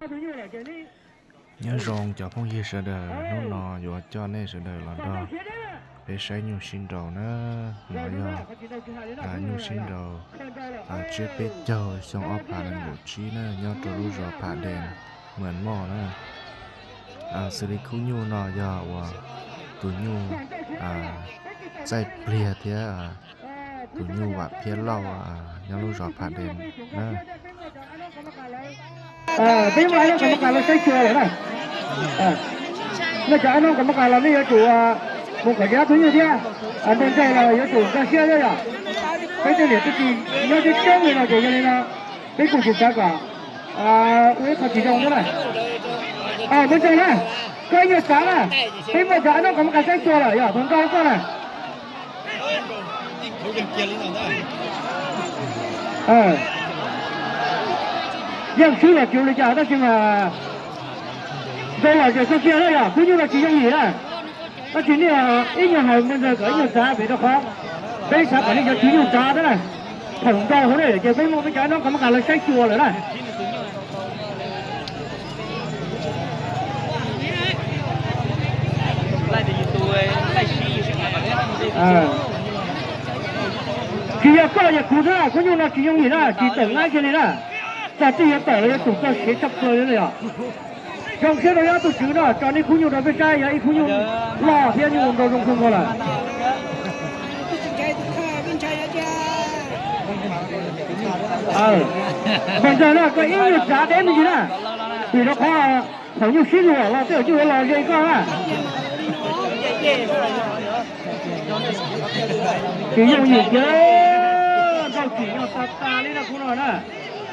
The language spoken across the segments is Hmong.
Nyob zoo cov phooj ywg sawv daws, hnub no yuav coj nej sawv daws los nrog peb saib nyuj sib nraus na. No yog nyuj sib nraus tsiab peb caug xyoo ob phav nees nkaum tsib na, nyob rau lub zos Pham Dees, Muas Moj na. Xws li khub nyuj no yog uas tus nyuj txaij pliag thiab tus nyuj vam phiab lauj nyob lub zos Pham Dees na. Peb muaj ab noob kom muab qas los saib xyuas lawm na. Nej cov ab noob kom muab qas los nej yuav tsum mus kom zab tus nyuj thiab, npawg ntxawg los yuav tsum nkag siab thiab yom. Peb tej niam tij nyob coob coob li no ces yog li no peb kuj tsis xav kom ua ib qho tsis zoo thiab na. Npawg ntxawg na, koj ib nyuag tsav na, peb muaj cov ab noob kom muab qas saib xyuas lawm yog npawg nkauj koj na. Yeej swb los tsis ua li cas tab sis mas zoo los tseem txoj sia na yom, khub nyuj no tsis yooj yim na. Tab sis nej ib nyuag hais npawg ntxawg kom ib nyuag tsav vim rau qhov peb xav kom nej cov tswv nyuj tsav thiab na. Thaum nrau hauv ne ces peb muaj peb cov ab noob kom muab qas los saib xyuas lawm na. Tsis yog koj yog kuv thiab, khub nyuj no tsis yooj yim na, tsis tawm nab kiag li na. Txog twg yuav tawm los yuav tsum txog siav tshaj plaws li na yom. Zoo siab rau ib tug tswv no tso nej khub nyuj rau peb saib, yog ib khub nyuj loj thiab nyuj nrau zoo kawg nkaus lawm. Npawg ntxawg na, koj ib nyuag tsav deb me ntsis na, vim rau qhov thaum nyuj sib luam los tej zaum nyuj yuav los ze koj na. Tsis yooj yim kiag, nrau tsim nyog tas tas li na khub no na.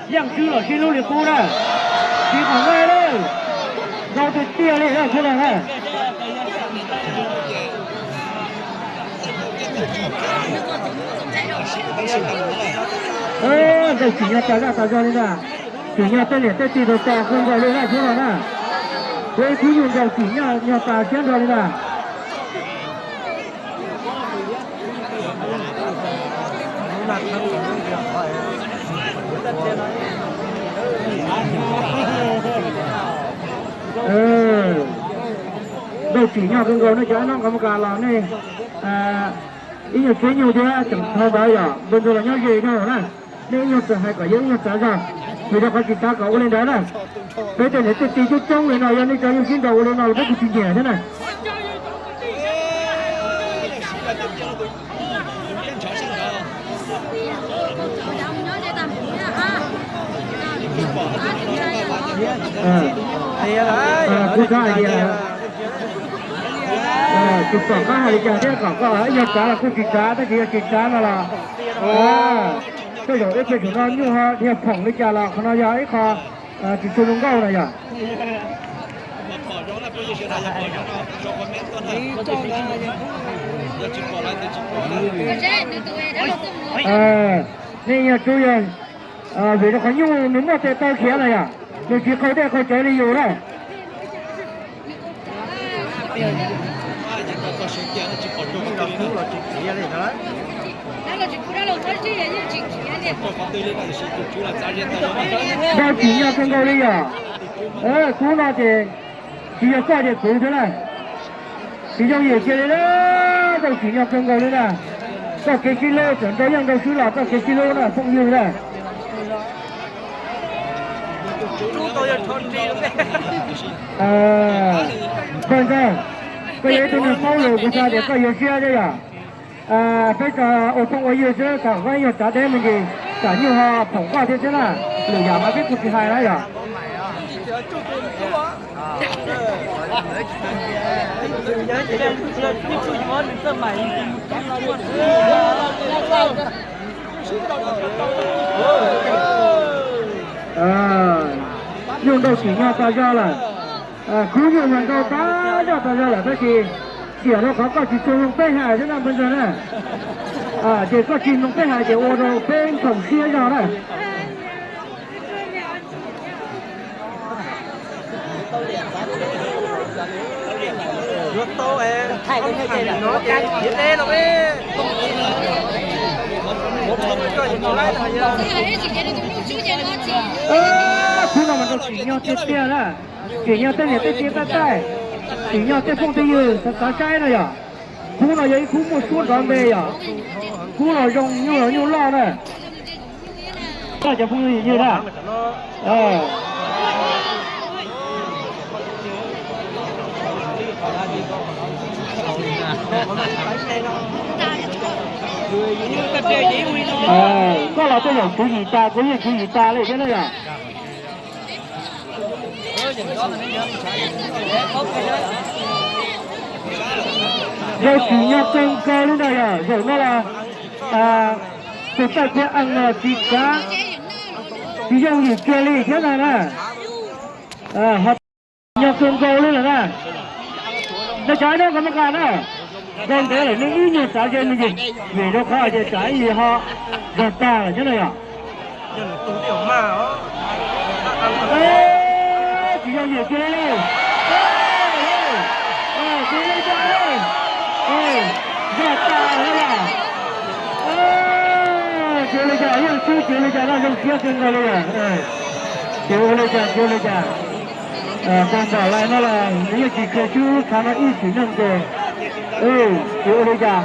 Yeej swb los sib hlub li qub na, tsis pom nqaij li, nrau tiag tiag li na khub no na. Nrau tsim nyog tas zaj tas zog li na, tsim nyog tej niam tej txiv tau tas kawg nkaus li na khub no na. Peb khub nyuj nrau tsim nyog tas siab nrog li na. Nrau tsim nyog kawg nkaus nej cov ab noob kom muab qas los nej ib nyuag tsev nyuj thiab tseem dhau ntawd yom, npawg ntxawg los nyob ze dhau na. Nej ib nyuag txawm hais kom yog ib nyuag tsav zog, vim rau qhov tsis xav kom ua li ntawd na. Peb tej niam tej txiv coob coob li no yog nej cov nyuj sib nraus ua li no los peb kuj tsis nyiam thiab na. Kuv xav hais tias tsis pom qab hais li cas thiab, kom koj ib nyuag tsav los kuj tsis tsav, tab sis yog tsis tsav no los tej zaum ib pliag tsam no nyuj ho dhia phoom li cas los qhov no yog ib qho tsis tshua zoo nkauj na yom. Nej yog tswv yog vim rau qhov nyuj nws muaj tes taw khiav na yom, nws tsis qaug dej qaug cawv li yus na. Nrau tsim nyog kawg nkaus li yom. Kuv no ces tsis yog koj ces kuv thiab na. Tsis yooj yim kiag li na, nrau tsim nyog kawg nkaus li na. Txoj kev sib hlub txawm nrau yeej nrau swb los txoj kev sib hlub na phooj ywg na. Npawg ntxawg, koj yog ib tug neeg paub lus kuv xav tias koj yuav siab thiab yom. Peb tso ua phooj ua ywg xwb, kom koj ib nyuag tsav deb me ntsis, tsam nyuj ho phoom koj thiab xwb na. Lwm yam mas peb kuj tsis hais na yom. Nyuj nrau tsim nyog tas zog lawm. Khub nyuj mas nrau tas zog tas zog lawm tab sis xiam rau qhov koj tsis tshua mloog peb hais xwb na npawg ntxawg na. Ces koj tsis mloog peb hais ces ua rau peb ntxhov siab zog na. Khub no mas rau tsim nyog tiag tiag na, tsim nyog tej niam tej txiv taij taij, tsim nyog tej phooj tej ywg xav xav saib no yom. Khub no yog ib khub muaj suab nrov npe yom, khub los zoo nyuj los nyuj loj na. Cov phooj ywg na, koj los tej zaum tswv yim tas, kuv yeej tswv yim tas li thiab na yom. Zoo tsim nyog kawg nkaus li ntawd yog zaum no los tus tawj thiab ees los tsis kav, tsis yooj yim kiag li thiab ntag na. Ho tsim nyog kawg nkaus li lawm na. Nej cov nyob kov maj kas na, zoo ntev lawm nej ib nyuag tsav ze me ntsis, vim rau qhov tias tsam ib yim ho zog tag lawm thiab na yom. Tsis yooj yim kiag li. Tsis li cas li. Zog tas lawm. Tsis li cas, yeej sib tsis li cas no zoo siab kawg nkaus li. Tsis ua li cas, tsis ua li cas. Tau npaum li no los nws yeej tsis tshua sib tshav no ib tsim neeg ces tsis ua li cas.